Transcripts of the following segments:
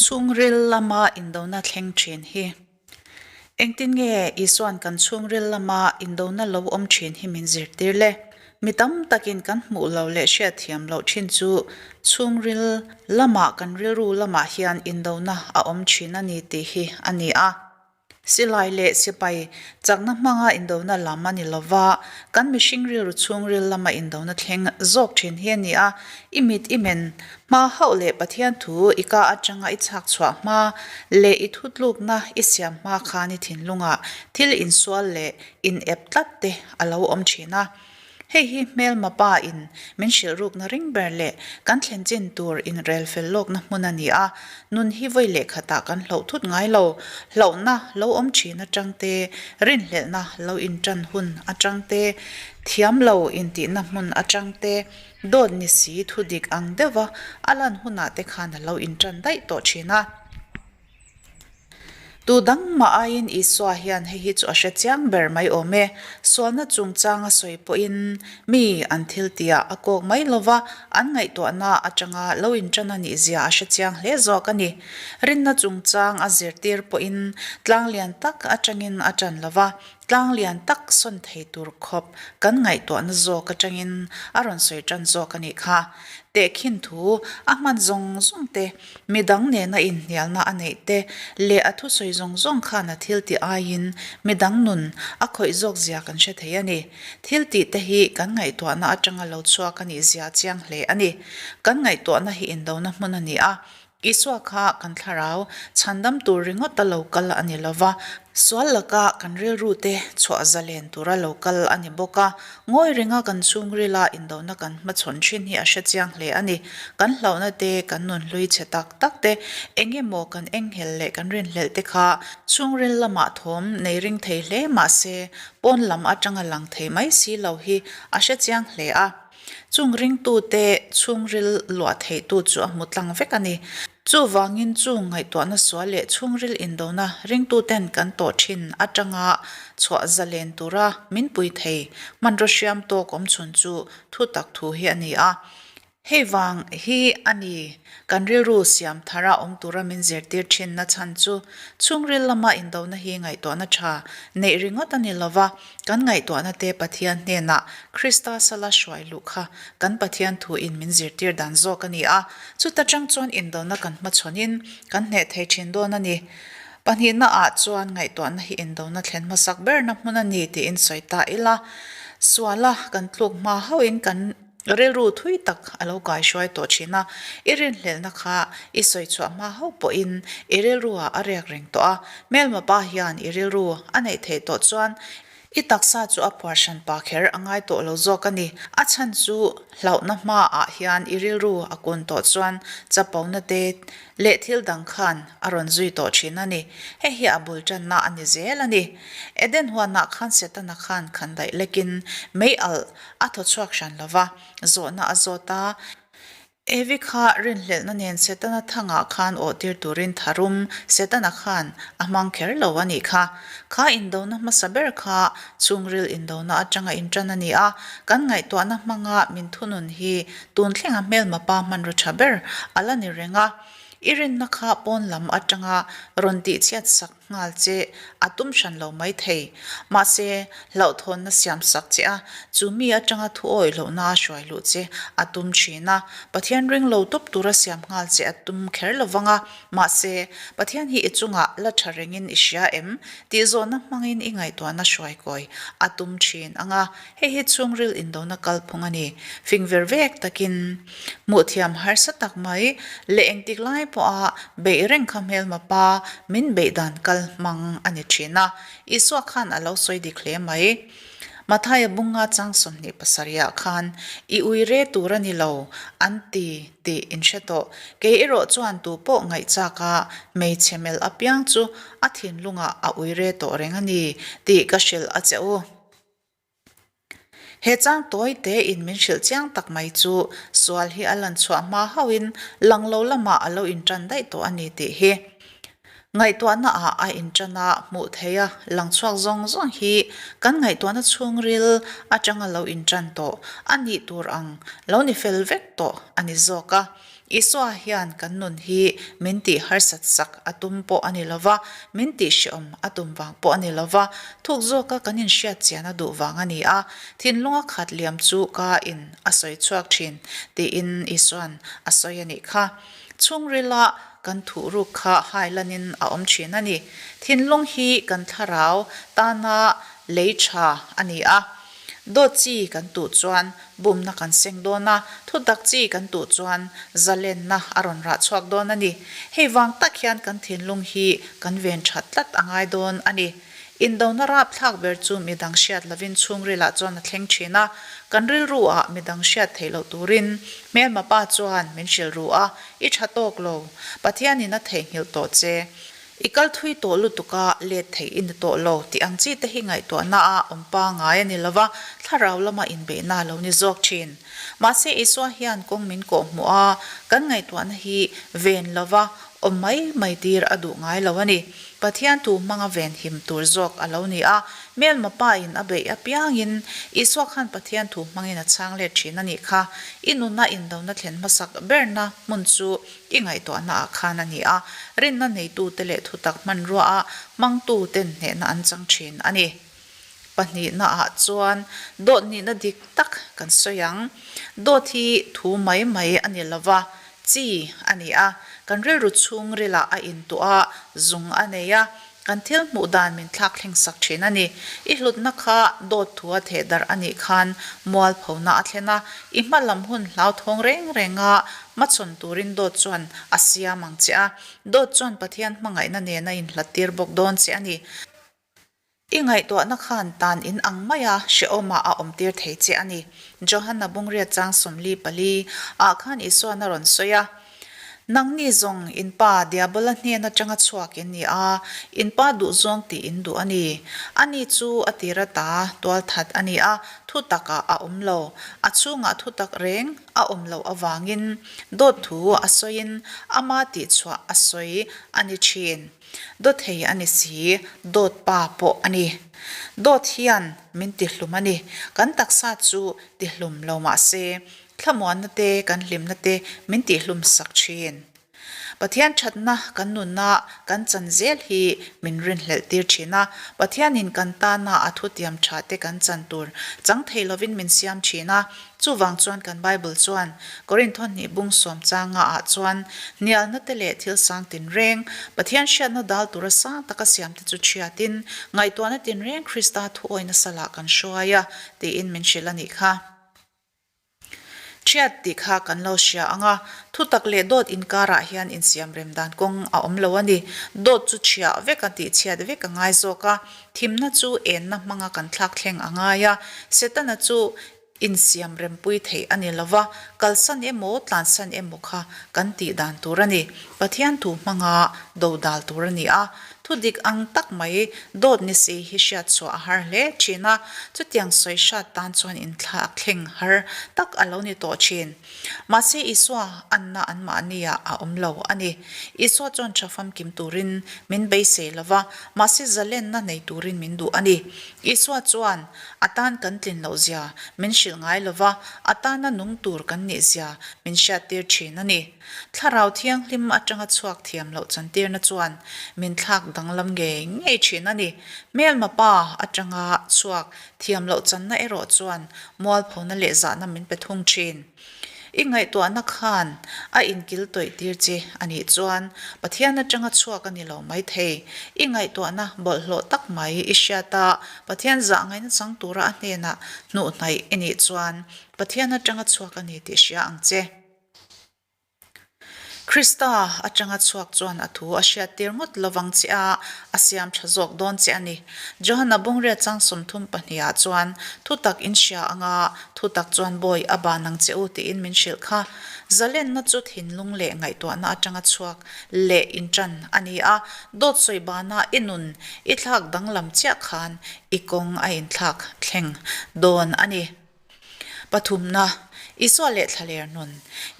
Chhungril lama indona thleng thin hi. Engtin nge Isua'n kan chhungril lama indona lo awm thin hi min zirtir le? Mi tam takin kan hmuh lo leh hriatthiam loh thin chu chhungril lamah kan rilru lamah hian indona a awm thin a ni tih hi a ni a. Silai leh sipai chakna hmanga indona lam a ni lova, kan mihring rilru chhungril lama indona thleng zawk thin hi a ni a. I mit i men hma hauh leh Pathian thu i ka atanga i chhak chhuah hma leh i thutlukna i siam hma khan i thinlungah thil insual leh in ep tlat te a lo awm thin a. Hei hi hmelma pa in min hrilh rukna ring ber leh kan thlen chin tur in rel fel lawkna hmun a ni a, nun hi vawi leh khatah kan hloh thut ngai lo. Hlauhna lo awm thin atang te, rinhlelhna lo intan hun atang te, thiam lo intihna hmun atang te, dawt ni si thudik ang deuha a lan hunah te khan a lo intan daih tawh thin a. Tu dang mah aiin Isua hian hei hi chu a hre chiang ber mai awm e. Sualna chungchang a sawi pawhin mi an thil tihah a kawk mai lo va, an ngaihtuahna atanga lo inṭan a nih zia a hre chiang hle zawk a ni. Rinna chungchang a zirtir pawhin tlang lian tak atangin a ṭan lo va, tlang lian tak sawn thei tur khawp kan ngaihtuahna zawk atangin a rawn sawi ṭan zawk a nih kha. Tehkhin thu a hman zawng zawng te Midang nena inhnialna a neih te leh a thusawi zawng zawng khan a thil tih aiin midang nun a khawih zawk zia kan hre thei a ni. Thil tih te hi kan ngaihtuahna atanga lo chhuak a nih zia chiang hle a ni. Kan ngaihtuahna hi indona hmun a ni a, Isua kha kan thlarau chhandam tur ringawta lo kal a ni lova, Sual laka kan rilru te chhuah zalen tura lo kal a ni bawk a, ngawi renga kan chhungrila indona kan hmachhawn thin hi a hre chiang hle a ni. Kan hlauhna te, kan nunhlui chhe tak tak te, eng emaw kan enghelh leh kan rinhlelh te kha chhungril lamah thawm nei ring thei hle mah se pawn lam atanga lang thei mai si lo hi a hre chiang hle a. Chung ringtute chhungril luah theihtu chu a hmu tlang vek a ni. Chuvangin chung ngaihtuahna sual leh chhungril indona ringtuten kan tawh thin atanga chhuah zalen tura min pui thei hmanraw hriam tawk awm chhun chu thutak thu hi a ni a. Hei vang hi a ni, kan rilru siam thara awm tura min zirtir thinna chhan chu chhungril lama indona hi ngaihtuahna tha neih ringawt a ni lova, kan ngaihtuahna te Pathian hnenah Krista sala hruai luh kha kan Pathian thu in min zirtir dan zawk a ni a, chuta tang chuan indona kan hmachhawnin kan hneh thei thin dawn a ni. Pahnihna ah chuan ngaihtuahna hi indona thlen hmasak berna hmun a ni tiin sawi ta ila, suala kan tluk hma hauhin kan. Rilru thui tak a lo kaihruai tawh thin a, i rinhlelhna kha i sawi chhuah hma hauh pawhin i rilruah a riak reng tawh a, hmelma pa hian i rilru a neih theih tawh chuan i taksa chu a phuar hran pa kher a ngai tawh lo zawk a ni. A chhan chu hlauhna hmaah hian i rilru a kun tawh chuan chapona te leh thil dang khan a rawn zui tawh thin a ni. Hei hi a bul tanna a ni zel a ni. Eden huanah khan Setana khan khandaih lekin mei alh a thaw chhuak hran lo va, zawhna a zawt a. Evi kha rinhlelhna nen Setana thangah khan awhtir turin tharum Setana khan a hmang kher lo a nih kha. Kha indona hmasa ber kha chhungril indona atanga intan a ni a, kan ngaihtuahna hmanga min thunun hi tun thlenga hmelma pa hmanraw tha ber a la ni reng a. I rinna kha pawn lam atanga rawn tihchhiat sak nghal che a tum hran lo mai thei. Mahse, hlauhthawnna siam sak che a, chu mi atanga thu awih lohna a hruai luh che a tum thin a. Pathian ring lo tawp tura siam nghal che a tum kher lo vang a. Mahse, Pathian hi i chungah la tha rengin i hria em? Tih zawhna hmangin i ngaihtuahna hruai kawi a tum thin ang a. Hei hi chhungril indona kalphung a ni. Fing ver vek takin hmuh thiam harsa tak mai leh engtik lai pawha beih reng kha hmelma pa min beih dan kal hmang a ni thin a. Isua khan a lo sawi dik hle mai. Mathaia bunga chang 27 ah khan i ui re tur a ni lo an ti tih in hre tawh. Kei erawh chuan tu pawh ngaihchak a hmeichhe melh apiang chu a thinlungah a ui re tawh reng a ni tih ka hrilh a che u. He chang tawi te in min hrilh chiang tak mai chu sual hi a lan chhuah hma hauhin lang lo lamah a lo intan daih tawh a ni tih hi. Ngaihtuahna ah a intan a, hmuh theih a, lang chhuak zawng zawng hi kan ngaihtuahna chhungril atanga lo intan tawh a nih tur ang lo ni fel vek tawh a ni zawk a. Isua hian kan nun hi min tih harsat sak a tum pawh a ni lo va, min tih hrehawm a tum vang pawh a ni lo va, thuk zawka kan inhriat chian a duh vang a ni a, thinlunga khat liam chu ka in a sawi chhuak thin tiin Isua'n a sawi a nih kha. Chhungrila kan thuhruk kha hailanin a awm thin a ni. Thinlung hi kan thlarau tana lei tha a ni a. Dawt chi kan tuh chuan bumna kan seng dawn a, thutak chi kan tuh chuan zalenna a rawn rah chhuak dawn a ni. Hei vang tak hian kan thinlung hi kan ven that tlat a ngai dawn a ni. Indona rapthlak ber chu midang hriat lovin chhungrilah chuan a thleng thin a, kan rilru ah midang hriat theih loh turin hmelma pa chuan min hrilh ru a, I tha tawk lo, Pathianin a theihnghilh tawh che. I kal thui tawh lutuk a, let theih i ni tawh lo tih ang chi te hi ngaihtuahna a awm pangai a ni lo va, thlarau lama inbeihna a lo ni zawk thin. Mahse Isua hian kawng min kawh hmuh a, kan ngaihtuahna hi ven lo va, awm mai mai tir a duh ngai lo a ni. Pathian thu hmanga ven him tur zawk a lo ni a, hmelma pa in a beih apiangin Isua khan Pathian thu hmangin a chhang let thin a nih kha. I nuna indona thlen hmasak berna hmun chu I ngaihtuahna ah khan a ni a, rinna neitute leh thutak hmanrua a hmangtuten hnehna an chang thin a ni. Pahnihna ah chuan dawt nihna dik tak kan sawi ang. Dawt hi thu mai mai a ni lova, chi a ni a, kan rilru chhungrilah a intuah a, zung a nei a, Kan thil hmuh dan min thlak thleng sak thin a ni. I hlutna kha dawt thu a theh darh a nih khan mualphona a thlen a, i hma lam hun hlauthawng reng renga hmachhawn turin dawt chuan a siam ang che a. Dawt chuan Pathian hmangaihna nena inhlat tir bawk dawn che a ni. I ngaihtuahna khan tan in ang maia hrehawmah a awm tir thei che a ni. Johanna Bungriat chang 44 ah khan Isuan a rawn sawi a. Nangni zawng in pa Diabola hnen atanga chhuak in ni a, in pa duhzawng tih in duh a ni. Ani chu a tir ata tualthat a ni a, thutakah a awm lo. A chhungah thutak reng a awm loh avangin dawt thu a sawiin ama tihchhuah a sawi a ni thin. Dawthei a ni si, dawt pa pawh a ni. Dawt hian min tihlum a ni. Kan taksa chu tihlum lo mah se, Thlamuanna te, kan hlimna te min tihhlum sak thin. Pathian thatna kan nunna kan chan zel hi min rinhlelh tir thin a, Pathianin kan tana a thutiam tha te kan chan tur chang thei lovin min siam thin a. Chuvang chuan kan Bible chuan Korintho hnih bung sawm changa ah chuan hnialna te leh thil sang tinreng, Pathian hriatna dal tura sang taka siam te chu chhiatin ngaihtuahna tinreng Krista thuawina salah kan hruai a tiin min hrilh a nih kha. Thiat tih kha kan lo hria ang a, thutak leh dawt inkarah hian insiamrem dan kawng a awm lo a ni. Dawt chu chhiah vek a tihchhiat vek a ngai zawk a, thimna chu enna hmanga kan thlak thleng a ngai a, Setana chu insiamrempui theih a ni lo va, kalsan emaw tlansan emaw kha kan tih dan tur a ni. Pathian thu hmanga dodal tur a ni a, Thu dik ang tak mai dawt ni si hi hriat chhuah a har hle thin a, chutiang sawi hrat tan chuan inthlak thleng har tak a lo ni tawh thin. Mahse Isua anna anmahniah a awm lo a ni. Isua chuan tha famkim turin min beisei lo va, mahse zalenna nei turin min duh a ni. Isua chuan a tan kan tlin loh zia min hrilh ngai lo va, a tana nung tur kan nih zia min hriattir thin a ni. Thlarau Thianghlim atanga chhuak thiam loh chantirna chuan min thlak danglam ngei ngei thin a ni. Hmelma pa atanga chhuak thiam loh channa erawh chuan mualphona leh zahna min pe thung thin. I ngaihtuahna khan a inkil tawih tir che a nih chuan Pathian atanga chhuak a ni lo mai thei. I ngaihtuahna bawlhhlawh tak mai i hriat a, Pathian zah ngaihna chang tura a hnenah hnuhhnaih i nih chuan Pathian atanga chhuak a ni tih hria ang che. Krista atanga chhuak chuan a thu a hriattir ngawt lovang che a, a siam tha zawk dawn che a ni. Johana Bungriat chang 32 ah chuan, Thutak in hria anga, thutak chuan bawi a ban ang che u tiin min hrilh kha. Zalenna chu thinlung leh ngaihtuahna atanga chhuak leh intan a ni a, dawt sawi bana i nun i thlak danglam chiah khan i kawng a inthlak thleng dawn a ni. Pathumna, Isua leh thlaler nun.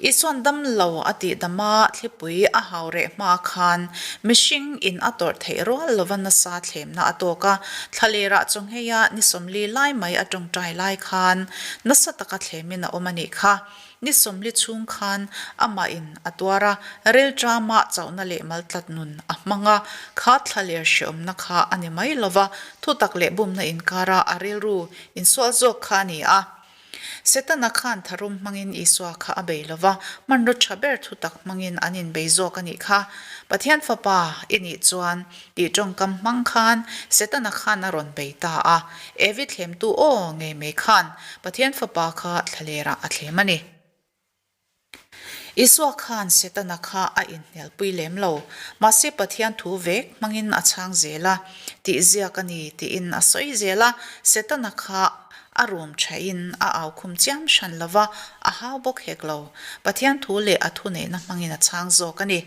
Isua'n dam lo a tih dam a, thlipui a hau reh hma khan mihring in a tawrh theih rual lova nasa thlemna a tawk a, thlalerah chawngheia ni 40 lai mai a tawngtai lai khan nasa taka thlemin a awm a nih kha. Ni 40 chhung khan amahin a tuar a, rilṭama chauhna leh maltlat nun a hmang a, kha thlaler hreawmna kha a ni mai lova, thutak leh bumna inkara a rilru insual zawk kha a ni a. Setana khan tharum hmangin Isua kha a bei lova, hmanraw tha ber thutak hmangin an inbei zawk a nih kha. Pathian Fapa i nih chuan tih tawngkam hmang khan Setana khan a rawn bei ta a, Evi thlemtu aw ngei mai khan Pathian Fapa kha thlalerah a thlem a ni. Isua khan Setana kha a inhnialpui lem lo, mahse Pathian thu vek hmangin a chhang zel a, tih ziak a ni tiin a sawi zel a, Setana kha a rum thain a au khum chiam hran lo va, a hau bawk hek lo. Pathian thu leh a thuneihna hmangin a chhang zawk a ni.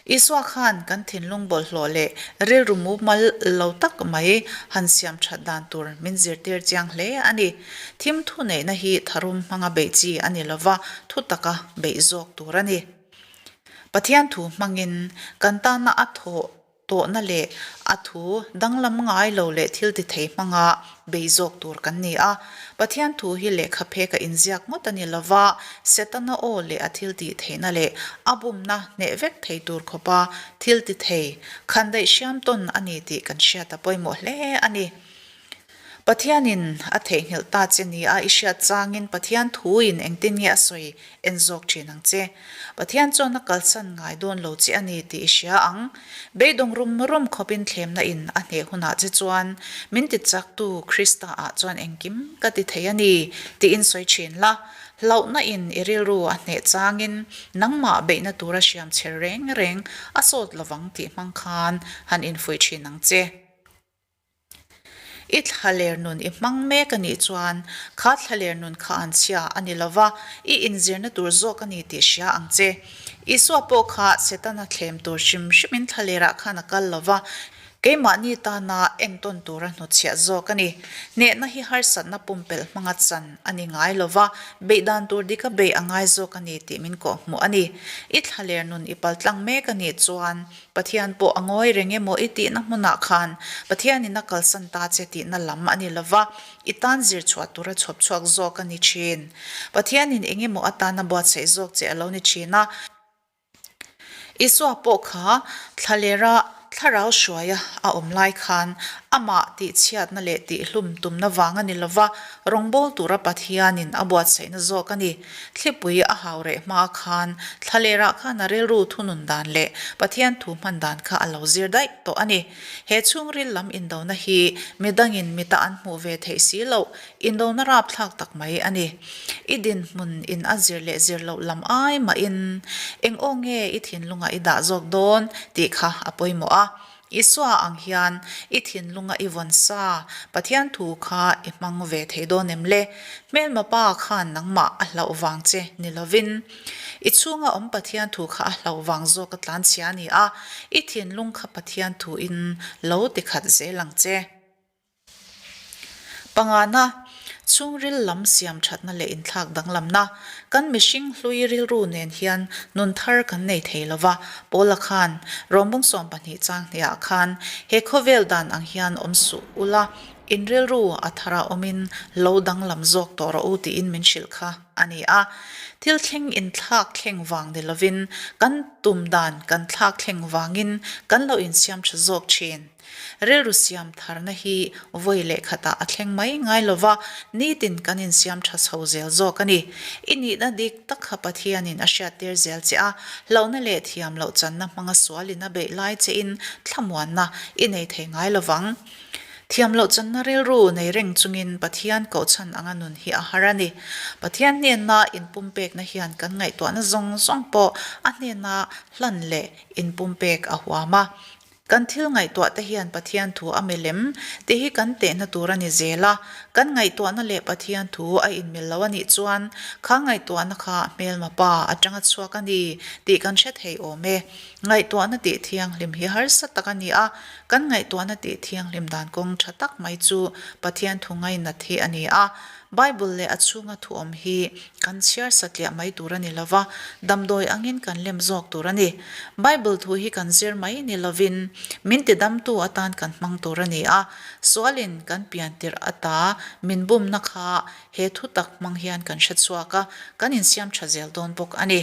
Isua khan kan thinlung bawlhhlawh leh rilru mumal lo tak mai han siam that dan tur min zirtir chiang hle a ni. Thim thuneihna hi tharum hmanga beih chi a ni lova, thu taka beih zawk tur a ni. Pathian thu hmangin kan tana a thawh tawhna leh a thu danglam ngai lo leh thil ti thei hmanga bei zawk tur kan ni a. Pathian thu hi lehkha phek a inziak ngawt a ni lova, Setana aw leh a thil tih theihna leh a bumna hneh vek thei tur khawpa thil ti thei, khandaih hriam tawn a ni tih kan hriat a pawimawh hle a ni. Pathianin a theihnghilh ta che nia i hriat changin Pathian thuin engtin nge a sawi en zawk thin ang che. Pathian chuan a kalsan ngai dawn lo che a ni tih i hria ang. Beidawng rum rum khawpin thlemna in a hneh hunah che chuan min ti chaktu Krista ah chuan engkim ka ti thei a ni tiin sawi thin la. Hlauhna in i rilru a hneh changin nangmah beihna tura hriam che reng reng a sawt lovang tih hmang khan han infuih thin ang che. I thlaler nun i hmang mek a nih chuan kha thlaler nun kha an chhia a ni lo va, i inzirna tur zawk a ni tih hria ang che. Isua pawh kha Setana thlem tur hrim hrimin thlalerah khan a kal lo va, keimahni tana entawn tura hnutchhiah zawk a ni. Hnehna hi harsatna pumpelh hmanga chan a ni ngai lo va, beih dan tur dika beih a ngai zawk a ni tih min kawhhmuh a ni. I thlaler nun i paltlang mek a nih chuan Pathian pawh a ngawi reng emaw i tihna hmunah khan Pathianin a kalsan ta che tihna lam a ni lova, i tan zir chhuah tura chhawp chhuak zawk a ni thin. Pathianin eng emaw atana buatsaih zawk che a lo ni thin a. Isua pawh kha thlalera thlarau hruaia a awm lai khan amah tihchhiatna leh tihhlum tumna vang a ni lova, rawngbâwl tura Pathianin a buatsaihna zawk a ni. Thlipui a hau reh hma khan thlalerah khan a rilru thunun dan leh Pathian thu hman dan kha a lo zir daih tawh a ni. He chhungril lam indona hi midangin mita an hmuh ve theih si loh indona rapthlak tak mai a ni. I dinhmun in a zir leh zir loh lam ai mahin eng aw nge i thinlungah i dah zawk dawn tih kha a pawimawh a. Isua ang hian i thinlunga i vawn sa, Pathian thu kha i hmang ve thei dawn em le? Hmelma pa khan nangmah a hlauh vang che ni lovin, i chhunga awm Pathian thu kha a hlauh vang zawk a tlanchhia a ni a, i thinlung kha Pathian thuin lo tikhat zel ang che. Pangana, chhungril lam siam thatna leh inthlak danglamna. Kan mihring hlui rilru nen hian nun thar kan nei thei lo va, Paula khan Rawmbung 12 chang hniah khan he khawvel dan ang hian awm suh ula, in rilru a thara awmin lo danglam zawk tawh rawh u tiin min hrilh kha a ni a. Thil thleng inthlak thleng vang ni lovin kan tum dan kan thlak thleng vangin kan lo insiam tha zawk thin. Rilru siam tharna hi vawi leh khatah a thleng mai ngai lo va, nitin kan insiam tha chho zel zawk a ni. I nihna dik tak kha Pathianin a hriattir zel che a, hlauhna leh thiam loh channa hmanga sualin a beih lai chein thlamuanna i nei thei ngai lo vang. Thiam loh channa rilru nei reng chungin Pathian kohchhan anga nun hi a har a ni. Pathian hnena inpumpekna hian kan ngaihtuahna zawng zawng pawh a hnena hlan leh inpumpek a huam a. Kan thil ngaihtuah te hian Pathian thu a milem tih hi kan tehna tur a ni zel a, kan ngaihtuahna leh Pathian thu a inmil lo a nih chuan kha ngaihtuahna kha hmelma pa atanga chhuak a ni tih kan hre thei awm e. Ngaihtuahna tih thianghlim hi harsa tak a ni a, kan ngaihtuahna tih thianghlim dan kawng tha tak mai chu Pathian thu ngainat hi a ni a. Bible leh a chhunga thu awm hi kan chhiar satliah mai tur a ni lo va, damdawi angin kan lem zawk tur a ni. Bible thu hi kan zir mai ni lovin min tidamtu atan kan hmang tur a ni a. Sualin kan pian tirh ata min bumna kha he thu tak hmang hian kan hre chhuak a, kan insiam tha zel dawn bawk a ni.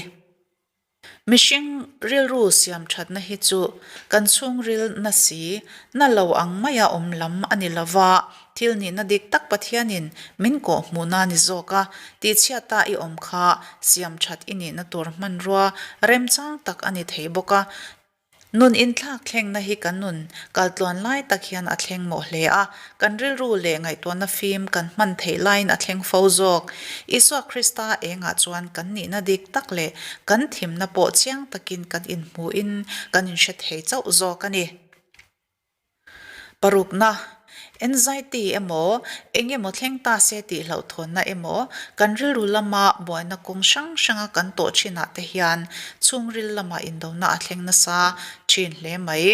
Mihring rilru siam thatna hi chu kan chhungril na si, na lo ang maia awm lam a ni lo va, thil nihna dik tak Pathianin min kawh hmuhna ni zawk a, tihchhiata i awm kha siam that i nihna tur hmanrua remchang tak a ni thei bawk a. Nun inthlak thlengna hi kan nun kaltluan lai tak hian a thleng mawh hle a, kan rilru leh ngaihtuahna fim kan hman theih laiin a thleng fo zawk. Isua Krista engah chuan kan nihna dik tak leh kan thimna pawh chiang takin kan inhmuhin kan inhre thei chauh zawk a ni. Parukna, Anxiety emaw, eng emaw thleng ta se tih hlauhthawnna emaw, kan rilru lama buaina kawng hrang hranga kan tawh thinah te hian chhungril lama indona a thleng nasa thin hle mai.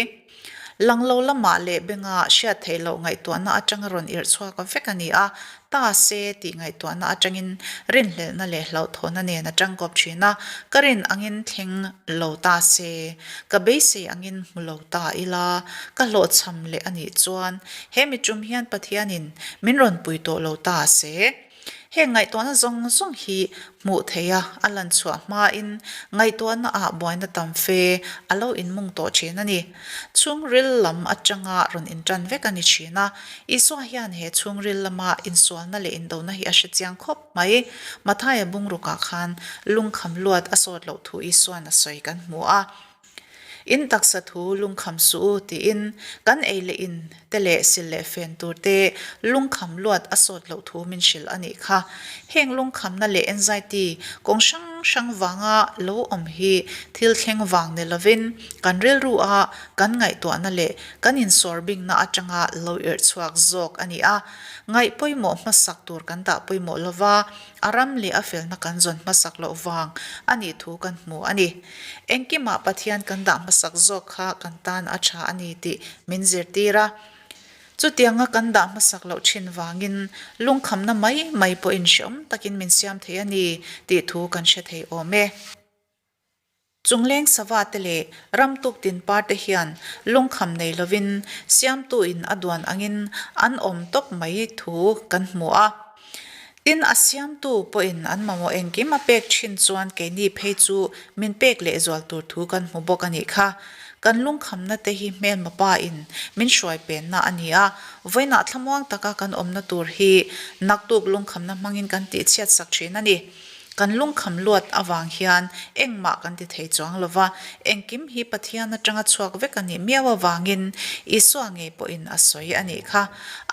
Langlo lamah leh benga hriat theih loh ngaihtuahna atanga rawn irh chhuak vek a ni a, ta se tih ngaihtuahna atangin rinhlelhna leh hlauhthawnna nen a tangkawp thin a, ka rin angin thleng lo ta se, ka beisei angin hmu lo ta ila, ka hlawhchham leh a nih chuan he mitum hian Pathianin min rawn pui tawh lo ta se. Heng ngaihtuahna zawng zawng hi hmuh theiha a lan chhuah hmain ngaihtuahna ah buaina tam fe a lo inmung tawh thin a ni. Chhungril lam atanga rawn intan vek a ni thin a, Isua hian he chhungril lama insualna leh indona hi a hre chiang khawp mai. Mathaia bungrukah khan lungkham luat a sawt loh thu Isuan a sawi kan hmu a. In taksa thu lungkham suh u tiin kan ei leh in te leh sil leh fen tur te lungkham luat a sawt loh thu min hrilh a nih kha. Heng lungkhamna leh anxiety kawng hrang hrang vanga lo awm hi thil thleng vang ni lovin kan rilru a kan ngaihtuahna leh kan insawr bingna atanga lo irh chhuak zawk a ni a. Ngaih pawimawh hmasak tur kan dah pawimawh lova a ram leh a felna kan zawn hmasak loh vang a nih thu kan hmu a ni. Engkimah Pathian kan dah hmasak zawk kha kan tan a tha a ni tih min zirtir a. Chutianga kan dah hmasak loh thin vangin lungkhamna mai mai pawhin hreawm takin min siam thei a ni tih thu kan hre thei awm e. Chungleng sava te leh ramtuk tin par te hian lungkham nei lovin siamtuin a duan angin an awm tawp mai thu kan hmu a. Tin, a siamtu pawhin an mamawh engkim a pek thin chuan keini phei chu min pek lehzual tur thu kan hmu bawk a nih kha. Kan lungkhamna te hi hmelma pa in min hruai penna a ni a, vawiinah thlamuang taka kan awmna tur hi naktuk lungkhamna hmangin kan tihchhiat sak thin a ni. Kan lungkham luat avang hian engmah kan ti thei chuang lo va, engkim hi Pathian atanga chhuak vek a nih miau avangin Isua ngei pawhin a sawi a nih kha.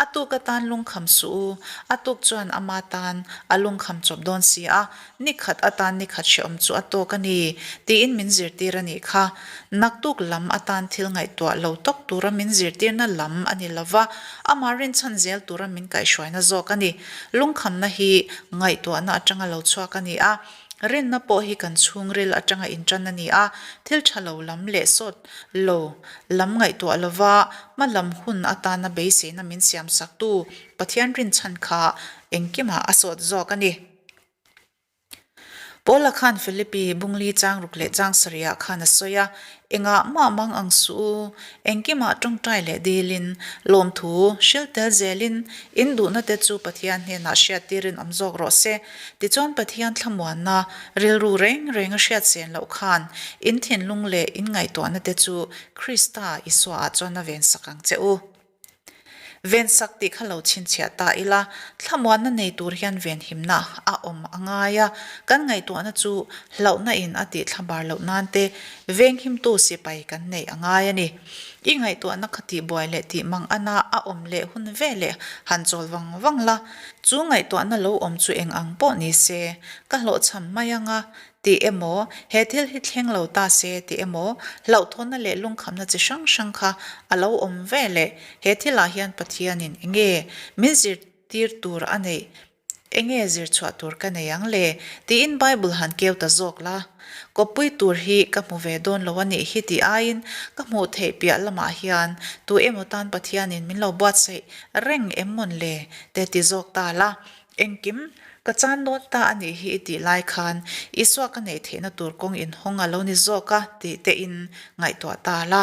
A tuk atan lungkham suh u, a tuk chuan ama tan a lungkham chawp dawn si a, ni khat atan ni khat hrehawm chu a tawk a ni, tiin min zirtir a nih kha. Naktuk lam atan thil ngaihtuah lo tawk tura min zirtirna lam a ni lo va, amah rinchhan zel tura min kaihhruaina zawk a ni. Lungkhamna hi ngaihtuahna atanga lo chhuak a ni a, rinna pawh hi kan chhungril atanga intan a ni a, thil tha lo lam leh sawt lo lam ngaihtuah lova hma lam hun atana beiseina min siamsaktu Pathian rinchhan kha engkimah a sawt zawk a ni. Paula khan Philippi bungli chang ruk leh chang sarihah khan a sawi a, Engah mah mang ang suh u, engkimah tawngtai leh dilin, lawmthu hril tel zelin, in duhna te chu Pathian hnenah hriat tirin awm zawk rawh se. Tichuan Pathian thlamuanna rilru reng reng a hriat sen loh khan in thinlung leh in ngaihtuahna te chu Krista Isuaah chuan a vensak ang che u. Vensak tih kha lo chhinchhiah ta ila, thlamuanna nei tur hian venhimna a awm a ngai a, kan ngaihtuahna chu hlauhna in a tih thlabar loh nan te venghimtu sipai kan neih a ngai a ni. I ngaihtuahna kha tihbuai leh tih mang ana a awm leh hun ve leh han chawl vang vang la, chu ngaihtuahna lo awm chu eng ang pawh ni se, ka hlawhchham mai anga Tih emaw, he thil hi thleng lo ta se tih emaw, hlauhthawnna leh lungkhamna chi hrang hrang kha a lo awm ve leh he thilah hian Pathianin enge min zirtir tur a neih, enge zir chhuah tur ka nei ang le? tiin Bible han keu ta zawk la. Kawppui tur hi ka hmu ve dawn lo a nih hi tih aiin ka hmuh theih piah lamah hian tu emaw tan Pathianin min lo buatsaih reng em mawn le? te ti zawk ta la. Engkim, ka chan dawn ta a nih hi i tih lai khan Isua ka neih theihna tur kawng inhawng a lo ni zawk a tih te in ngaihtuah ta la.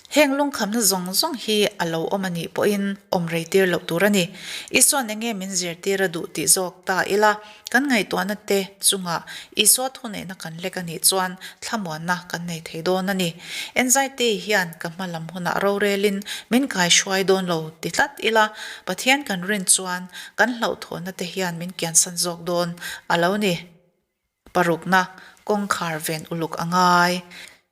Heng lungkhamna zawng zawng hi a lo awm a nih pawhin awm rei tir loh tur a ni. Isua'n enge min zirtir a duh tih zawk ta ila, kan ngaihtuahna te chungah Isua thuneihna kan lek a nih chuan thlamuanna kan nei thei dawn a ni. Anxiety hian ka hma lam hunah rorelin min kaihruai dawn lo ti tlat ila, Pathian kan rin chuan kan hlauhthawhna te hian min kiansan zawk dawn a lo ni. Parukna, kawngkhar ven uluk a ngai.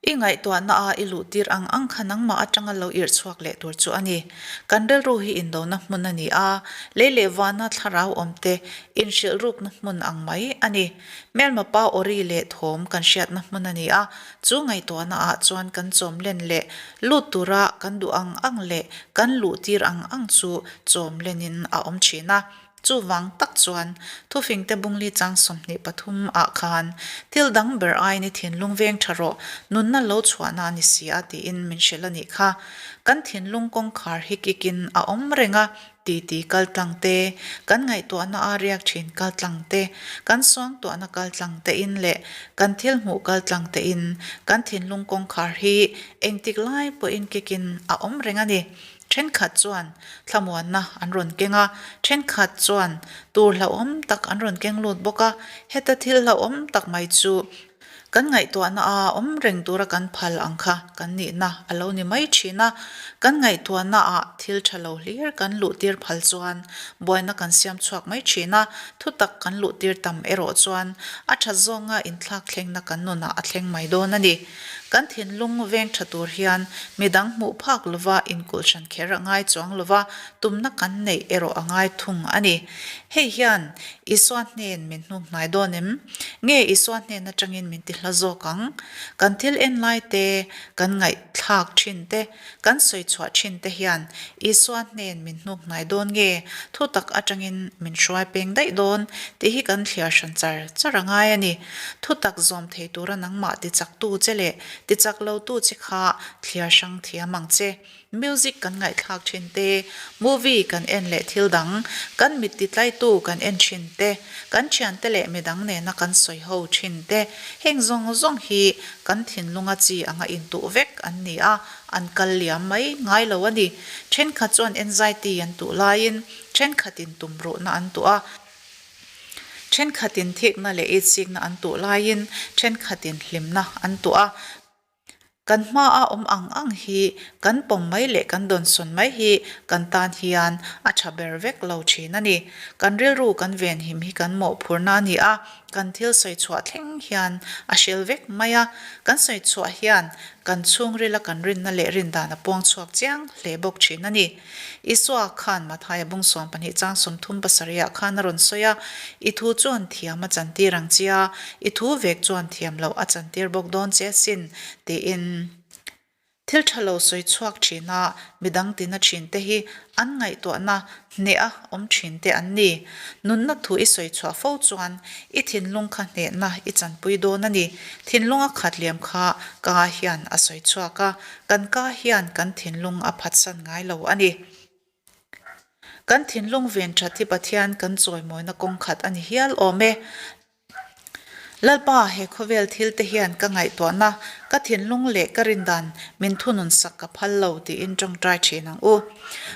I ngaihtuahna a i luh tir ang ang kha nangmah atanga lo irh chhuak leh tur chu a ni. Kan rilru hi indona hmun a ni a, lei leh vana thlarau awmte inhrilh rukna hmun ang mai a ni. Hmelma pa awri leh thawm kan hriatna hmun a ni a, chu ngaihtuahna ah chuan kan chawm len leh lut tura kan duh ang ang leh kan luh tir ang ang chu chawm lenin a awm thin a. Chuvang tak chuan thufingte bungli chang 23 ah khan thil dang ber aiin i thinlung veng tha rawh, nunna lo chhuahna a ni si a tiin min hrilh a nih kha. Kan thinlung kawngkhar hi kikin a awm reng a, titi kal tlang te, kan ngaihtuahna a riak thin kal tlang te, kan suangtuahna kal tlang te in leh kan thil hmuh kal tlang te in kan thinlung kawngkhar hi engtik lai pawhin kikin a awm reng a ni. Thenkhat chuan thlamuanna an rawn keng a, thenkhat chuan tur hlauhawm tak an rawn keng lut bawk a. Heta thil hlauhawm tak mai chu kan ngaihtuahna a awm reng tura kan phal ang kha kan nihna a lo ni mai thin a. Kan ngaihtuahna ah thil tha lo hlir kan luhtir phal chuan buaina kan siam chhuak mai thin a, thutak kan luhtir tam erawh chuan a tha zawnga inthlak thlengna kan nunah a thleng mai dawn a ni. Kan thinlung veng tha tur hian midang hmuh phak lova inkulh hran kher a ngai chuang lova, tumna kan neih erawh a ngai thung a ni. Hei hian Isua hnen min hnuk hnai dawn em? Nge Isua hnen atangin min ti hla zawk ang? Kan thil en lai te, kan ngaihthlak thin te, kan sawi chhuah thin te hian Isua hnen min hnuk hnai dawn nge thutak atangin min hruai peng daih dawn tih hi kan thliar hran char char a ngai a ni. Thutak zawm thei tura nangmah tichaktu che leh tichak lotu che kha thliar hrang thiam ang che. Music kan ngaihthlak thin te, movie kan en leh thil dang, kan mit titlaitu kan en thin te, kan thiante leh midang nena kan sawi ho thin te, heng zawng zawng hi kan thinlunga chi anga intuh vek an ni a, an kal liam mai ngai lo a ni. Thenkhat chuan anxiety an tuh laiin thenkhatin tumruhna an tuh a, thenkhatin thikna leh itsikna an tuh laiin thenkhatin hlimna an tuh a. Kan hmaa awm ang ang hi kan pawm mai leh kan dawnsawn mai hi kan tan hian a tha ber vek lo thin a ni. Kan rilru kan venhim hi kan mawhphurna a ni a, kan thil sawi chhuah thleng hian a hril vek mai a. Kan sawi chhuah hian kan chhungrila kan rinna leh rindan a puang chhuak chiang hle bawk thin a ni. Isua khan Mathaia bung 12 chang 37 ah khan a rawn sawi a, I thu chuan thiam a chantir ang che a, i thu vek chuan thiam loh a chantir bawk dawn che asin, tiin. Thil tha lo sawi chhuak thin a, midang tina thin te hi an ngaihtuahna hneh a awm thin te an ni. Nunna thu i sawi chhuah fo chuan i thinlung kha hnehna i chanpui dawn a ni. Thinlung a khat liam kha ka hian a sawi chhuak a, Kan ka hian kan thinlung a phatsan ngai lo a ni. Kan thinlung ven that hi Pathian kan chawimawina kawng khat a ni hial awm e. Lalpa, he khawvel thil te hian ka ngaihtuahna, ka thinlung leh ka rindan min thunun sak ka phal lo tiin tawngtai thin ang u.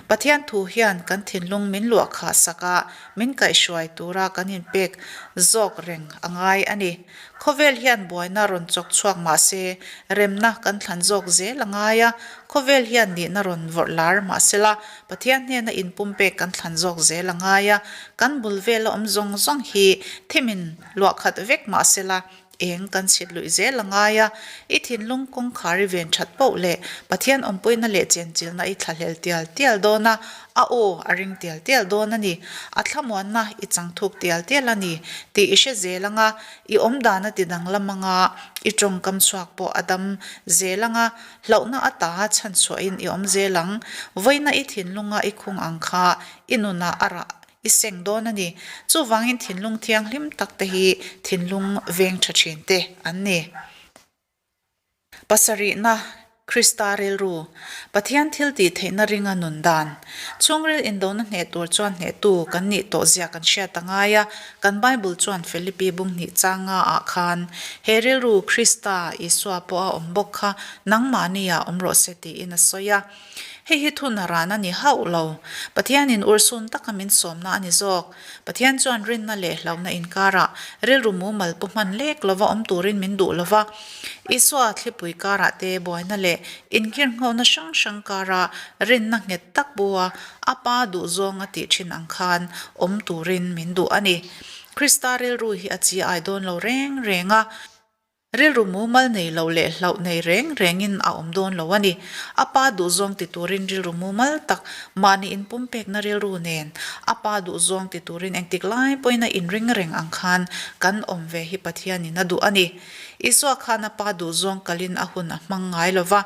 Pathian thu hian kan thinlung min luah khah sak a, min kaihhruai tura kan inpek zawk reng a ngai a ni. Khawvel hian buaina rawn chawk chhuak mah se, remna kan thlan zawk zel a ngai a, khawvel hian nihna rawn vawrh lar mah sela, Pathian hnena inpumpek kan thlan zawk zel a ngai a, kan bul vela awm zawng zawng hi thimin luah khat vek mah sela, eng kan chhit luih zel a ngai a, i thinlung kawngkhar i ven that poh leh Pathian awmpuina leh chenchilna i thlahlel tial tial dawn a, a aw a ring tial tial dawn a ni, a thlamuanna i chang thuk tial tial a ni tih i hre zel ang a, i awmdan a ti danglam ang a, i tawngkam chhuak pawh a dam zel ang a, hlauhna ata chhanchhuahin i awm zel ang, vawiina i thinlunga i khung ang kha i nunah a rah i seng dawn a ni. Chuvangin thinlung thianghlim tak te hi thinlung veng tha thin te an ni. Pasarihna, Krista rilru, Pathian thil tih theihna ringa nun dan. Chhungril indona hneh tur chuan hnehtu kan nih tawh zia kan hriat a ngai a, kan Bible chuan Philippi bung hnih chang nga ah khan, He rilru Krista, Isua pawh a awm bawk kha nangmahni ah awm rawh se tiin a sawi a. Hei hi thun a ran a ni hauh lo. Pathianin urhsun taka min sawmna a ni zawk. Pathian chuan rinna leh hlauhna inkarah rilru mumal pu hman lek lova awm turin min duh lova. Isua thlipui karah te buaina leh inngirnghohna hrang hrang kara rinna nghet tak bua a Pa duhzawng a tih thin ang khan awm turin min duh a ni. Krista rilru hi a chi ai dawn lo reng reng a. Rilru mumal nei lo leh hlauh nei reng rengin a awm dawn lo a ni. A pa duhzawng ti turin rilru mumal tak, mahni inpumpekna rilru nen a pa duhzawng ti turin engtik lai pawhin a inring reng ang khan kan awm ve hi Pathianin a duh a ni. Isua khan a pa duhzawng kalin a hun a hmang ngai lo va,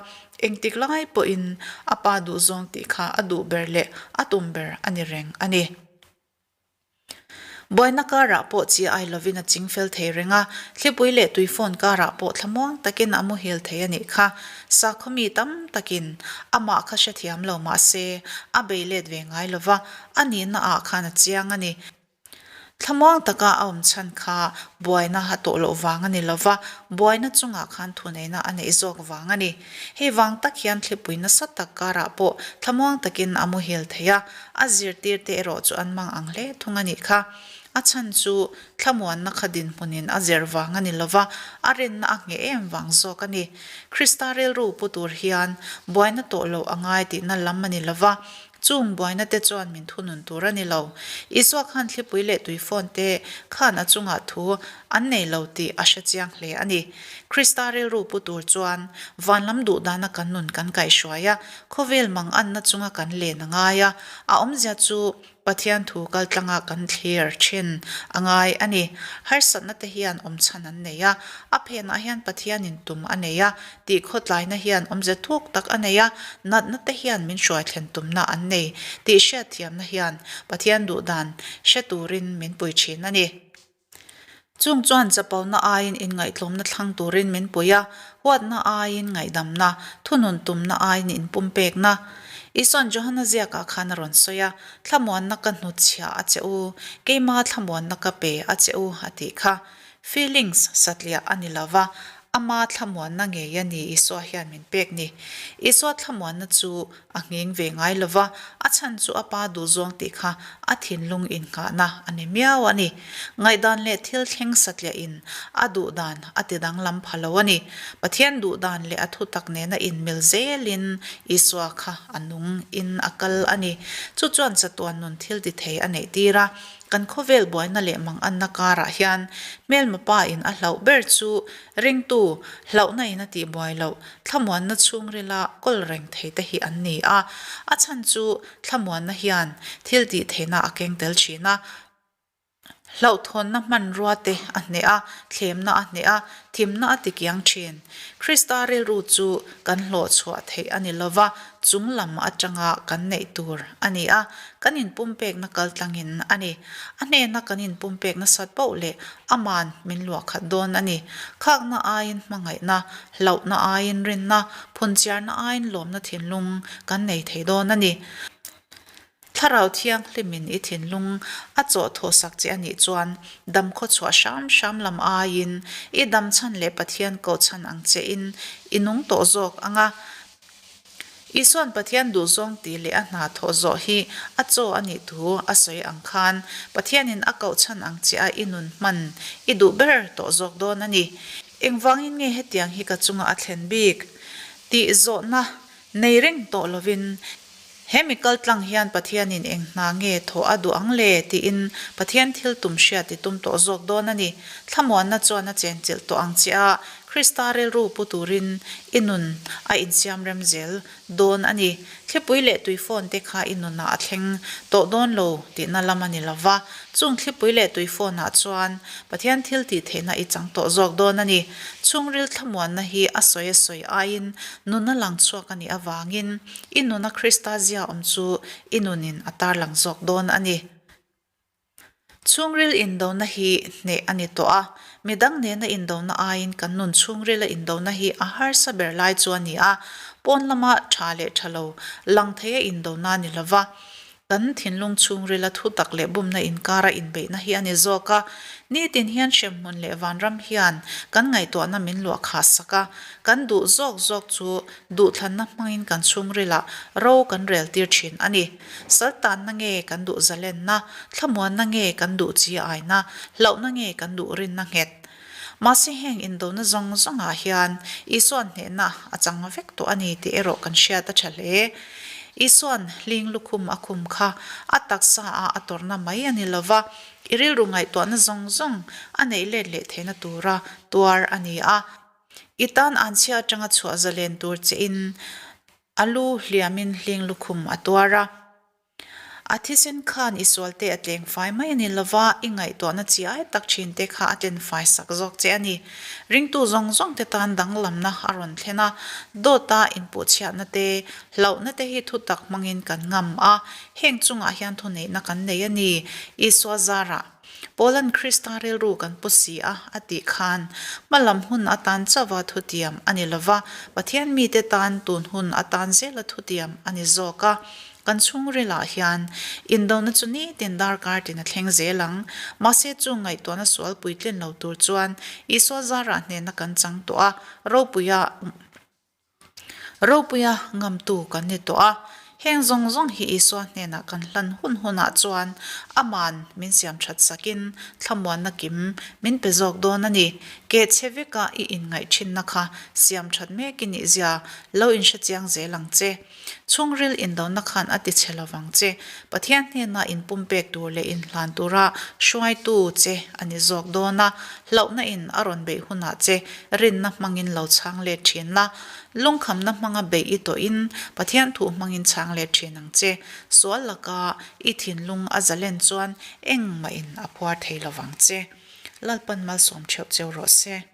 engtik lai pawhin a pa duhzawng tih kha a duh ber leh a tum ber a ni reng a ni. Buaina karah pawh chi ai lovin a ching fel thei reng a, thlipui leh tuifawn karah pawh thlamuang takin a muhil thei a nih kha. Sakhaw mi tam takin amah kha hrethiam lo mah se a bei let ve ngai lo va, a nihna ah khan a chiang a ni. Thlamuang taka a awm chhan kha buaina a tawh loh vang a ni lo va, buaina chungah khan thuneihna a neih zawk vang a ni. Hei vang tak hian thlipui nasa tak karah pawh thlamuang takin a muhil thei a, A zirtirte erawh chu an mang ang hle thung a nih kha. A chhan chu thlamuanna kha dinhmunin a zir vang a ni lova, a rinna a ngheh em vang zawk a ni. Krista rilru pu tur hian buaina tawh loh a ngai tihna lam a ni lova, chung buaina te chuan min thunun tur a ni lo. Isua khan thlipui leh tuifawn te khan a chungah thu an nei lo tih a hre chiang hle a ni. Krista rilru pu tur chuan van lam duhdana kan nun kan kaihhruai a, Khawvel mang anna chunga kan len a ngai a, a awmzia chu Pathian thu kaltlanga kan thlir thin a ngai a ni. Harsatna te hian awm chhan an nei a, a phenah hian Pathianin tum a nei a, tih khawtlaina hian awmzia thuk tak a nei a, natna te hian min hruai thlen tumna an nei tih hriatthiamna hian Pathian duhdan hre turin min pui thin a ni. Chung chuan chapona aiin inngaihtlawmna thlang turin min pui a, huatna aiin ngaihdamna, thunun tumna aiin inpumpekna. Isua'n Johana ziakah khan a rawn sawi a, Thlamuanna ka hnutchhiah a che u, keima thlamuanna ka pe a che u a tih kha. Feelings satliah a ni lo va, ama thlamuanna ngei a ni Isua hian min pek ni. Isua thlamuanna chu A ngheng ve ngai lo va, a chhan chu a pa duhzawng tih kha a thinlung innghahna a ni miau a ni. Ngaihdan leh thil thleng satliahin a duhdan a ti danglam pha lo a ni. Pathian duhdan leh a thutak nena inmil zelin Isua kha a nung in a kal a ni. Chu chuan chatuan nun thil ti thei a neih tir a. Kan khawvel buaina leh manganna karah hian hmelma pa in a hlauh ber chu ringtu hlauhna in a tihbuai loh Thlamuanna chhungrila kawl reng thei te hi an ni a, a chhan chu thlamuanna hian thil tih theihna a keng tel thin a, hlauhthawnna hmanrua te a hneh a, thlemna a hneh a, thimna a tikiang thin. Krista rilru chu kan hlawh chhuah theih a ni lova, chung lam atanga kan neih tur a ni a, kan inpumpekna kaltlangin a ni. A hnena kan inpumpek nasat poh leh aman min luah khat dawn a ni. Khakna aiin hmangaihna, hlauhna aiin rinna, phunchiarna aiin lawmna thinlung kan nei thei dawn a ni. Thlarau Thianghlimin i thinlung a chawh thawhsak che a nih chuan dam khawchhuah hram hram lam aiin i dam chhan leh Pathian koh chhan ang chein i nung tawh zawk ang a. Isua'n Pathian duhzawng tih leh a hna thawh zawh hi a chaw a nih thu a sawi ang khan, Pathianin a koh chhan ang che a i nun hman i duh ber tawh zawk dawn a ni. Engvangin nge hetiang hi ka chunga a thlen bik? Tih zawhna nei reng tawh lovin, He mi kal tlang hian Pathianin eng hna nge thawh a duh ang le? tiin Pathian thil tum hriat i tum tawh zawk dawn a ni. Thlamuanna chuan a chenchilh tawh ang che a, Krista rilru pu turin i nun a insiam rem zel dawn a ni. Thlipui leh tuifawn te kha i nunah a thleng tawh dawn lo tihna lam a ni lo va, chung thlipui leh tuifawnah chuan Pathian thil tih theihna i chang tawh zawk dawn a ni. Chhungril thlamuanna hi a sawi a sawi aiin nuna lang chhuak a nih avangin i nuna Krista zia awm chu i nunin a tarlang zawk dawn a ni. Chhungril indona hi hneh a ni tawh a, midang nena indona aiin kan nun chhungrila indona hi a harsa ber lai chu a ni a, pawn lama tha leh tha lo lang theia indona a ni lova, kan thinlung chhungrila thutak leh bumna inkara inbeihna hi a ni zawk a. Nitin hian hremhmun leh vanram hian kan ngaihtuahna min luah khah sak a, kan duh zawk zawk chu duhthlanna hmangin kan chhungrilah ro kan rel tir thin a ni. Saltanna nge kan duh zalenna, thlamuanna nge kan duh chi aina, hlauhna nge kan duh rinna nghet? Mahse heng indona zawng zawngah hian Isua'n hnehna a chang vek tawh a ni tih erawh kan hriat a tha hle. Isua'n hling lukhum a khum kha a taksa ah a tawrhna mai a ni lova, i rilru ngaihtuahna zawng zawng a neih let leh theihna tura tuar a ni a. I tan anchhia atanga chhuah zalen tur che in a lu hliamin hling lukhum a tuar a. A thisen khan i sualte a tleng fai mai a ni lova, i ngaihtuahna chi ai tak thin te kha a tlen fai sak zawk che a ni. Ringtu zawng zawng te tan danglamna a rawn thlen a, dawta inpuhchhiatna te, hlauhna te hi thutak hmangin kan ngam a, heng chungah hian thuneihna kan nei a ni, Isua zarah. Paula'n Krista rilru kan pu si a, a tih khan, hmalam hun atan chauha thutiam a ni lova, Pathian mite tan tun hun atan zela thutiam a ni zawk a. Kan chhungrilah hian indona chu nitin darkar tin a thleng zel ang. Mahse chung ngaihtuahna sual puitlin lo tur chuan Isua zarah hnehna kan chang tawh a, ropuia ropuia ngamtu kan ni tawh a. Heng zawng zawng hi Isua hnenah kan hlan hun hunah chuan Aman min siam that sakin thlamuanna kim min pe zawk dawn a ni. Keh chhe veka i inngaih thinna kha siam that mek i nihzia lo inhrechiang zel ang che. Chhungril indona khan a ti chhe lovang che. Pathian hnena inpumpek tur leh inhlan tura hruaitu che a ni zawk dawn a, hlauhna in a rawn beih hunah che rinna hmangin lo chhang let thin la. Lungkhamna hmanga beih i tawhin Pathian thu hmangin chhang let thin ang che. Sual laka i thinlung a zalen chuan engmah in a phuar thei lovang che. Lalpan malsawm theuh cheu rawh se.